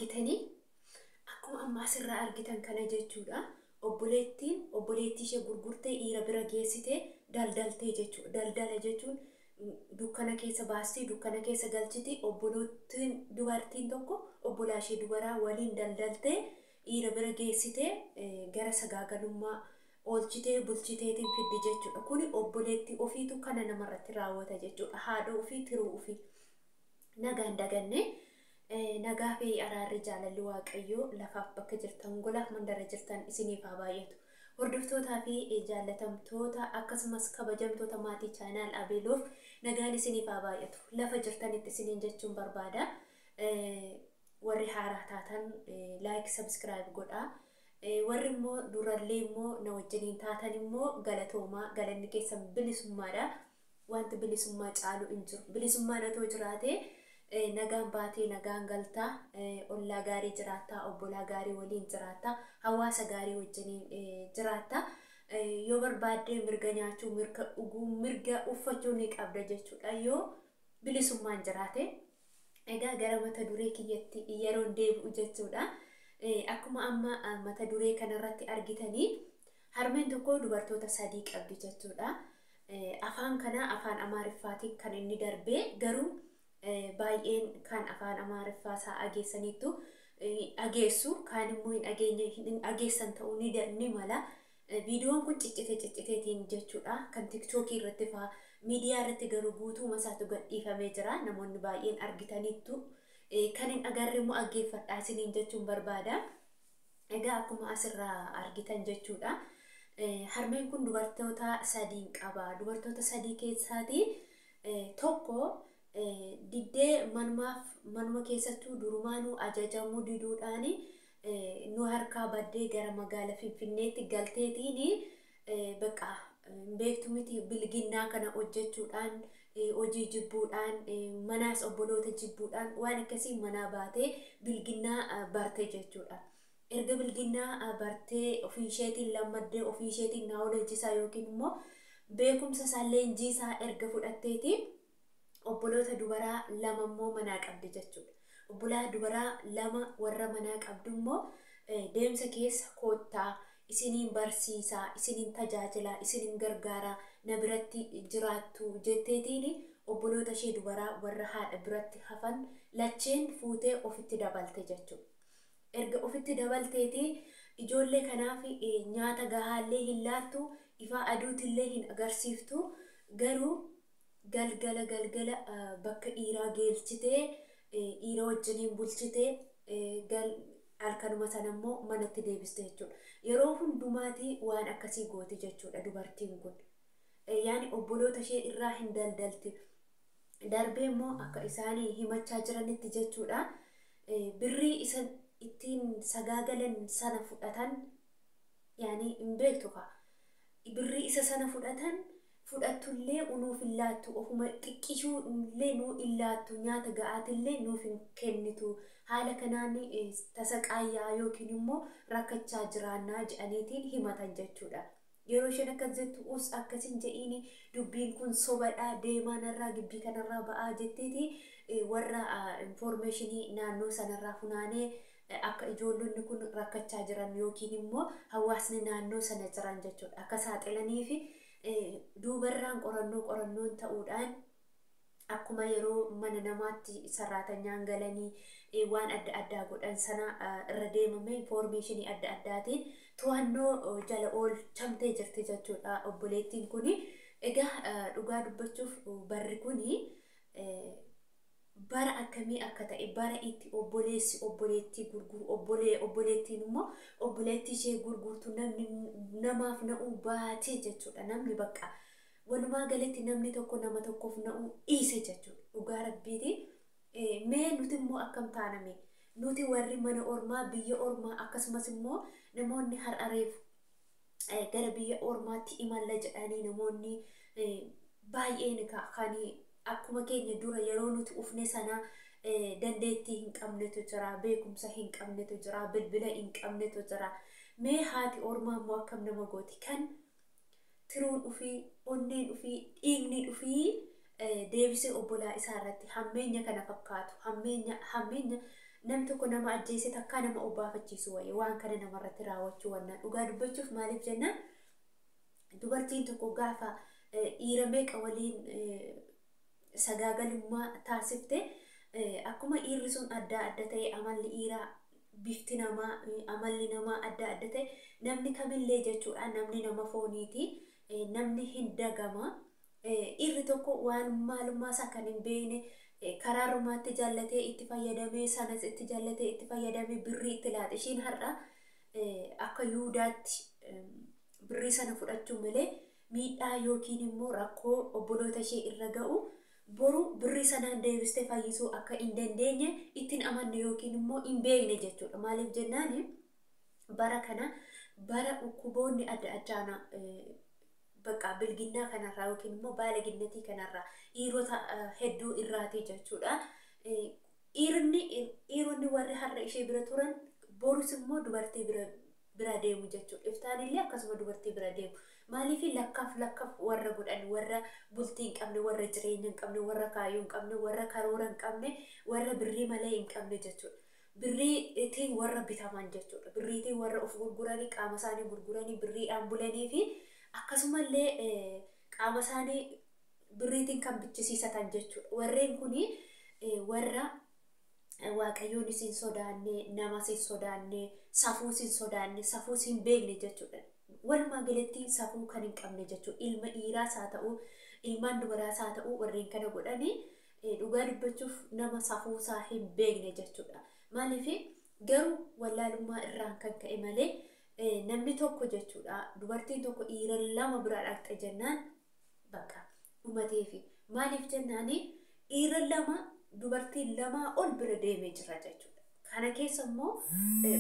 argitanii, akkuma amma asirraa argitan kana jechuudha. Obboleettiin obboleettii ishee gurgurtee dhiira bira geessitee daldaltee jechuudha. Daldala jechuun dukkana keessa baastee dukkana keessa galchiti. Obboleettiin dubartiin tokko obbolaa ishee dubaraa waliin daldaltee dhiira bira geessitee gara sagaagalummaa oolchitee bulchiteetiin fiddi jechuudha. Kuni obboleettii ofiitu kana namarratti raawwata jechuudha. Haadha ofii, tiruu ofii. Nagaan daganne, nagaa fi araarri jaalalli Waaqayyoo lafaaf bakka jirtan, golaaf mandara jirtan isiniif haa baay'atu. Hordoftootaa fi jaallatamtoota akkasumas kabajamtoota maatii chaanaal Abeeloof nagaan isiniif haa baay'atu. Lafa jirtanitti isiniin jechuun barbaada. Warri haaraa taatan like, subscribe godhaa. Warri immoo durallee immoo na wajjiniin taatan immoo galatoomaa, galanni keessan bilisummaadha. Wanti bilisummaa caalu hin jiru. Bilisummaan otoo jiraatee nagaan baatee nagaan galtaa, ollaa gaarii jiraattaa, obbolaa gaarii waliin jiraattaa, hawaasa gaarii wajjiniin jiraattaa. Yoo barbaaddee mirga nyaachuu, mirga dhuguu, mirga uffachuu ni qabda jechuudha yoo bilisummaan jiraate. Egaa gara mata duree kiyyatti yeroon deebi'u jechuudha. Akkuma amma mata duree kanarratti argitanii, harmeen tokko dubartoota sadii qabdi jechuudha. Afaan kana afaan Amaariffaatiin kan inni darbee, garuu baay'een kan afaan Amaariffaa isaa dhageessaniittu dhageessu, kaan immoo hin dhageenye, hin dhageessan ta'uu ni mala. Viidiyoon kun ciccite cicciteetiin jechuudha. Kan TikTokii irratti fa'aa miidiyaa irratti garuu guutuuma isaatu gadhiifamee jira. Namoonni baay'een argitaniittu. Kan hin agarre immoo dhaggeeffadhaa isiniin jechuun barbaada. Egaa akkuma asirraa argitan jechuudha. Harmeen kun dubartoota sadiin qaba. Dubartoota sadii keessaatii tokko diddee manumaaf manuma keessattuu durumaanuu ajajamuu diduudhaan nu harkaa baddee gara magaala Finfinneetti galteetiin bakka beektu miti, bilginnaa kana hojjechuudhaan, hojii jibbuudhaan, manaas obboloota jibbuudhaan waan akkasii manaa baatee bilginnaa barte jechuudha. Erga bilginnaa bartee ofii isheetiin lammaddee ofii isheetiin naawolojii isaa yookiin immoo beekumsa isaa, leenjii isaa erga fudhatteeti obboloota dubaraa lama immoo manaa qabdi jechuudha. Obbolaa dubaraa lama warra manaa qabdu immoo deemsa keessa koottaa, isiniin barsiisaa, isiniin tajaajilaa, isiniin gargaaraa, na biratti jiraattu jetteetiin obboloota ishee dubaraa warra haadha biratti hafan lacheen fuutee ofitti dabalte jechuudha. Erga ofitti dabalteeti ijoollee kanaaf nyaata gahaallee hin laattu, ifaa aduutillee hin agarsiiftu, garuu galgala galgala bakka dhiiraa geelchitee dhiira wajjiniin bulchitee halkanuma sana immoo manatti deebiste jechuudha. Yeroo hundumaatii waan akkasii gooti jechuudha dubartiin kun. Yaani obboloota ishee irraa hin daldalti. Darbee immoo akka isaanii himachaa jiranitti jechuudha. Birrii isa ittiin sagaagalan sana fudhatan, yaani hin beektu kaa. Birrii isa sana fudhatan, fudhattullee nuuf hin laattu, ofuma xiqqishuu illee nuu hin laattu, nyaata ga'aatillee nuuf hin kennitu. Haala kanaan tasaqaayyaa yookiin immoo rakkachaa jiraannaa jedhaniitiin himatan jechuudha. Yeroo isheen akkas jettu, us akkasin jedhiini, dubbiin kun sobadhaa, deemaa narraa, gibbii kanarraa ba'aa jetteeti warra information naannoo sanarraa funaanee akka ijoollonni kun rakkachaa jiran yookiin immoo hawaasni naannoo sana jiran jechuudha. Akka saaxilanii fi duubarraan qorannoo qorannoon ta'uudhaan akkuma yeroo mana namaatti sarraatanyaan galanii waan adda addaa godhan sana irra deemame information adda addaatiin to'annoo jala oolchamtee jirti jechuudha obboleettiin kuni. Egaa dhugaa dubbachuuf barri kuni bara akkamii akka ta'e, bara itti obboleessi obboleettii gurguru, obboleettiin immoo obboleettii ishee gurgurtu, namni namaaf na'uu baatee jechuudha. Namni bakka walumaa galatti namni tokko nama tokkoof na'uu dhiise jechuudha. Dhugaa rabbiiti. Mee nuti immoo akkam taaname? Nuti warri mana ormaa, biyya ormaa, akkasumas immoo namoonni har'areef gara biyya ormaatti imalla jedhanii namoonni baay'een kan akkuma keenya dura yeroo nuti ufne sana dandeettii hin qabnetu jira, beekumsa hin qabnetu jira, bilbila hin qabnetu jira. Mee haati ormaa immoo akkam nama gooti? Kan tiruun ufii, onneen ufii, dhiigni ufii deebisee obbolaa isaa irratti hammeenya kana fakkaatu, hammeenya hammeenya Nam tokko nama ajjeese takkaa nama obbaafachiisu wayya waan kana namarratti raawwachuu wannaa. Dhugaa dubbachuuf, maaliif jennaan, dubartiin tokko gaafa dhiira meeqa waliin sagaagalummaa taasifte, akkuma dhiirri sun adda adda ta'e, amalli dhiiraa, bifti namaa, amalli namaa adda adda ta'e, namni kamillee jechuudha, namni nama fooniiti, namni hin dagama. Dhiirri tokko waan maalummaa isaa kan hin beekne karaa rumaatti jaallatee itti fayyadamee, sanas itti jaallatee itti fayyadamee birrii itti laata. Ishiin har'a akka Yuudaatti birrii sana fudhachuu malee, miidhaa yookiin immoo rakkoo obboloota ishee irra ga'u boru birrii sanaan deebistee fayyisuu akka hin dandeenye ittiin amanne yookiin immoo hin beekne jechuudha. Maaliif jennaan, bara kana bara dhukkuboonni adda addaa bakka bilginnaa kanarraa yookiin immoo baala ginnatii kanarraa dhiirota hedduu irraati jechuudha. Dhiironni warri har'a ishee bira turan borus immoo dubartii bira deemu jechuudha. Iftaanillee akkasuma dubartii bira deemu. Maaliif lakkaaf lakkaaf warra godhan, warra bultii hin qabne, warra jireenya hin qabne, warra kaayyoo hin qabne, warra karoora hin qabne, warra birrii malee hin qabne jechuudha. Birriitiin warra bitaman jechuudha. Birriitiin warra of gurguranii, qaama isaanii gurguranii birriidhaan bulanii fi akkasumallee qaama isaanii birriitiin kan bichisiisatan jechuudha. Warreen kuni warra Waaqayyoonis hin sodaanne, namas hin sodaanne, safuus hin sodaanne, safuus hin beekne jechuudha. Walumaa galatti safuu kan hin qabne jechuudha. Ilma dhiiraas haa ta'u, ilmaan dubaraas haa ta'u, warreen kana godhanii dhugaa dubbachuuf nama safuusaa hin beekne jechuudha. Maaliif garuu wallaalummaa irraan kan ka'e malee, namni tokko jechuudha, dubartiin tokko dhiira lama bira dhaqxe jennaan bakka dhumateefi. Maaliif jennaani, dhiira lama, dubartiin lamaa ol bira deemee jira jechuudha. Kana keessa immoo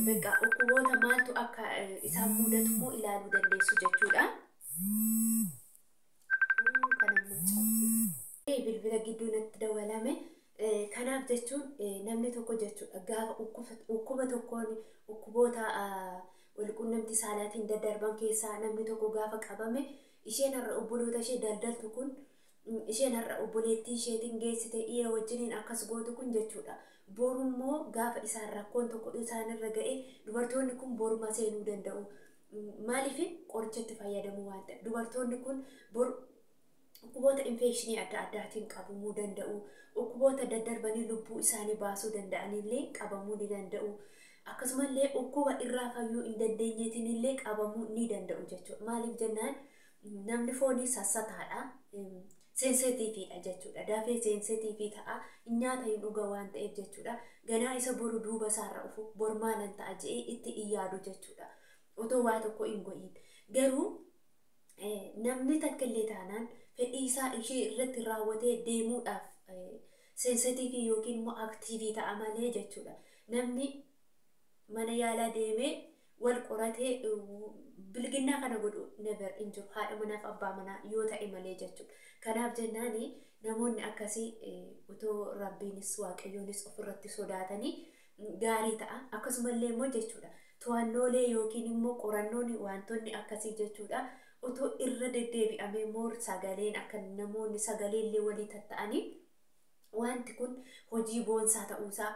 bakka dhukkuboota maaltu akka isaan mudatu immoo ilaaluu dandeessu jechuudha. Kana immoo cabsi. Bilbila gidduu natti dawwalame. Kanaaf jechuun namni tokko jechuudha, gaafa dhukkuba tokkoon, dhukkuboota walqunnamtii saalaatiin daddarban keessaa namni tokko gaafa qabame, isheen har'a obboloota ishee daldaltu kun, isheen har'a obboleettii isheetiin geessite dhiira wajjiniin akkas gootu kun jechuudha. Borummoo gaafa isaan rakkoon tokko isaanirra ga'e, dubartoonni kun boruma seenuu danda'u. Maaliif? Qorichatti fayyadamuu waan ta'eef, dubartoonni kun bor dhukkuboota infekshinii adda addaatiin qabamuu danda'u. Dhukkuboota daddarbanii lubbuu isaanii baasuu danda'anillee qabamuu ni danda'u. Akkasumallee dhukkuba irraa fayyuu hin dandeenyeetiin illee qabamuu ni danda'u jechuudha. Maaliif jennaan, namni foonii sassataadha. Sensitiiviidha jechuudha. Dafee sensitiivii ta'a. Nyaata hin dhuga waan ta'eef jechuudha. Ganaa isa boru duuba isaarra dhufu, bor maalan ta'a jedhee itti hin yaadu jechuudha. Otoo waa tokko hin godhin. Garuu namni takka illee taanaan fedhii isaa ishee irratti raawwatee deemuudhaaf sensitiivii yookiin immoo aktiivii ta'a malee jechuudha. Namni mana yaalaa deemee wal qoratee bilginnaa kana godhu never hin jiru, haadha manaaf abbaa manaa yoo ta'e malee jechuudha. Kanaaf jennaani, namoonni akkasii otoo Rabbiinis Waaqayyoonis ofirratti sodaatanii gaarii ta'a. Akkasumallee immoo jechuudha, to'annoolee yookiin immoo qorannoon wantoonni akkasii jechuudha, otoo irra deddeebi'amee immoo sagaleen akka namoonni sagaleellee walii tatta'anii, wanti kun hojii boonsaa ta'uusaa,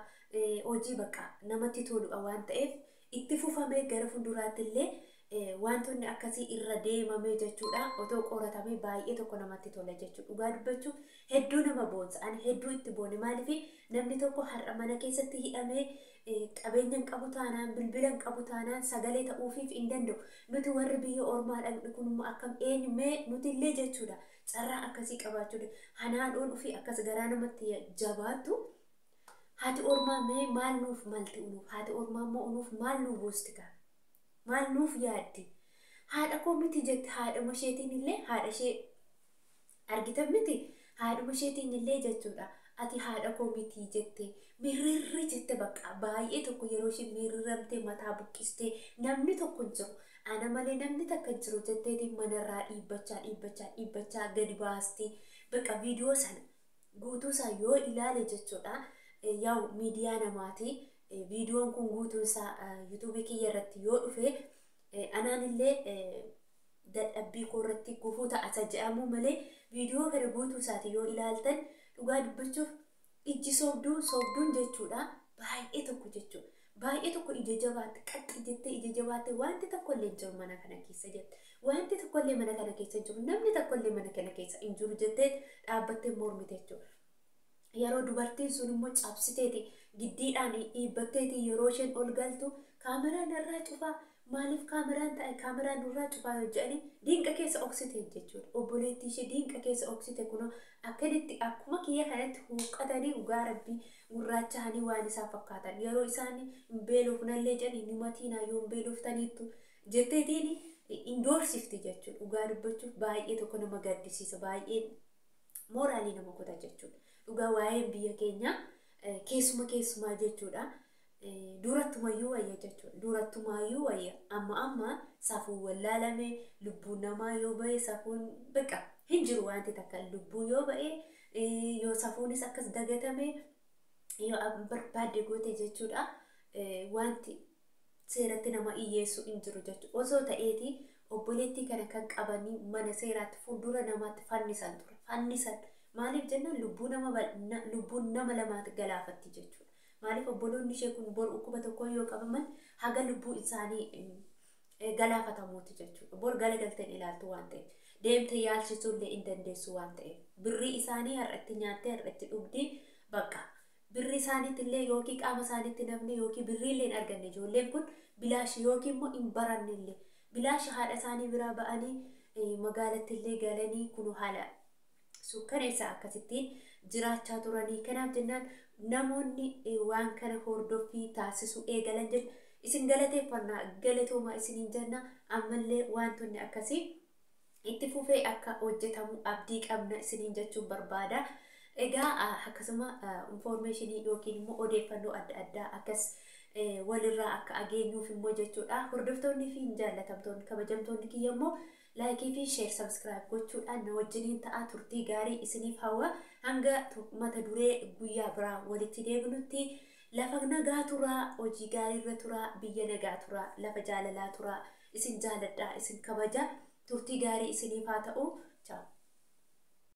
hojii bakka namatti toludha waan ta'eef, itti fufamee gara fuulduraatti illee wantoonni akkasii irra deemamee jechuudha, otoo qoratamee baay'ee tokko namatti tola jechuudha. Dhugaa dubbachuuf hedduu nama boonsa. Ani hedduu itti boone. Maaliif? Namni tokko har'a mana keessatti hidhamee qabeenya hin qabu taanaan, bilbila hin qabu taanaan, sagalee ta'uufiif hin danda'u. Nuti warri biyya ormaa dhaqne kun immoo akkam, eenyu mee nuti illee jechuudha, carraa akkasii qabaachuu hanaadhoon ofii akkas garaa namatti jabaattu. Haati ormaa mee maal nuuf malti unuuf? Haati ormaa immoo unuuf maal nuu buusti kaa? Maal nuuf yaaddi? Haadha koo miti jette. Haadhuma isheetiin illee, haadha ishee argitan miti, haadhuma isheetiin illee jechuudha, ati haadha koo miti jette. Mirirri jette bakka baay'ee tokko yeroo isheen miriramtee mataa buqqistee, namni tokko hin jiru, ana malee namni takka hin jiru jetteetiin manarraa dhiibbachaa dhiibbachaa dhiibbachaa gadi baasti. Bakka viidiyoo sana guutuu isaa yoo ilaale jechuudha, yaa'u miidiyaa namaati. Viidiyoon kun guutuun isaa yuutuubii kiyya irratti yoo dhufe, anaan illee dadhabbii koo irratti gufuu ta'a isa jedhamu malee, viidiyoo kana guutuu isaati yoo ilaaltan, dhugaa dubbachuuf ijji soobduu soobduun jechuudha. Baay'ee tokko jechuudha. Baay'ee tokko ija jabaatte, qaxxi jettee ija jabaatte, wanti tokkollee hin jiru mana kana keessa jette. Wanti tokkollee mana kana keessa hin jiru, namni tokkollee mana kana keessa hin jiru jettee dhaabbattee mormite jechuudha. Yeroo dubartiin sun immoo cabsiteeti giddiidhaan dhiibbatteeti yeroo isheen ol galtu, kaameraan irraa cufaa, maaliif kaameraan ta'e, kaameraan nurraa cufaa yoo jedhanii diinqa keessa oksite jechuudha. Obboleettii ishee diinqa keessa oksite. Kunoo akkanitti akkuma kiyya kanatti huuqqatanii, dhugaa rabbii gurraacha'anii waan isaan fakkaatan. Yeroo isaan hin beelofnallee jedhanii, nimatiinaa yoo hin beeloftaniittu jetteetiin hin doorsifti jechuudha. Dhugaa dubbachuuf baay'ee tokko nama gaddisiisa, baay'ee mooraalii nama kuta jechuudha. Dhugaa waa'een biyya keenyaa keessuma keessumaa jechuudha. Durattumayyuu wayya jechuudha. Durattumaayyuu wayya. Amma safuun wallaalame, lubbuun namaa yoo ba'e safuun beqa hin jiru, wanti takka lubbuu yoo ba'e, yoo safuunis akkas dagatame, yoo barbaadde goote jechuudha. Wanti seeratti nama dhiyyeessu hin jiru jechuudha. Osoo ta'eeti obboleettii kana kan qabanii mana seeraatti fuuldura namaatti fannisan ture. Fannisan. Maaliif jennaan lubbuun nama lamaatti galaafatti jechuudha. Maaliif obboloonni ishee kun bor dhukkuba tokko yoo qabaman haga lubbuu isaanii galaafatamuuti jechuudha. Bor galagalteen ilaaltu waan ta'eef. Deemtee yaalchisuu illee hin dandeessu waan ta'eef. Birrii isaanii har'atti nyaattee har'atti dhugdii bakka. Birrii isaaniitti illee yookiin qaama isaaniitti namni yookiin birrii illee hin arganne, ijoolleen kun bilaashi yookiin immoo hin baranne illee. Bilaashi haadha isaanii biraa ba'anii magaalatti illee galanii kun haala sukkaneessa akkasittiin jiraachaa turanii. Kanaaf jennaan namoonni waan kana hordoffii taasisuu eegalan jedhu isin galateeffannaa, galatoomaa isiniin jenna. Ammallee wantoonni akkasii itti fufee akka hojjetamu abdii qabna isiniin jechuun barbaada. Egaa akkasuma infoormeeshinii yookiin immoo odeeffannoo adda addaa akkas walirraa akka ageenyuuf immoo jechuudha. Hordoftoonni fi jaallatamtoonni kabajamtoonni kiyya immoo laayikii fi sheer sabskiraayib gochuudhaan na wajjiniin ta'aa, turtii gaarii isiniif hawwa. Hanga mata duree guyyaa biraa walitti deebinutti lafa nagaa turaa, hojii gaariirra turaa, biyya nagaa turaa, lafa jaalalaa turaa. Isin jaaladhaa, isin kabaja, turtii gaarii isiniif haa ta'u.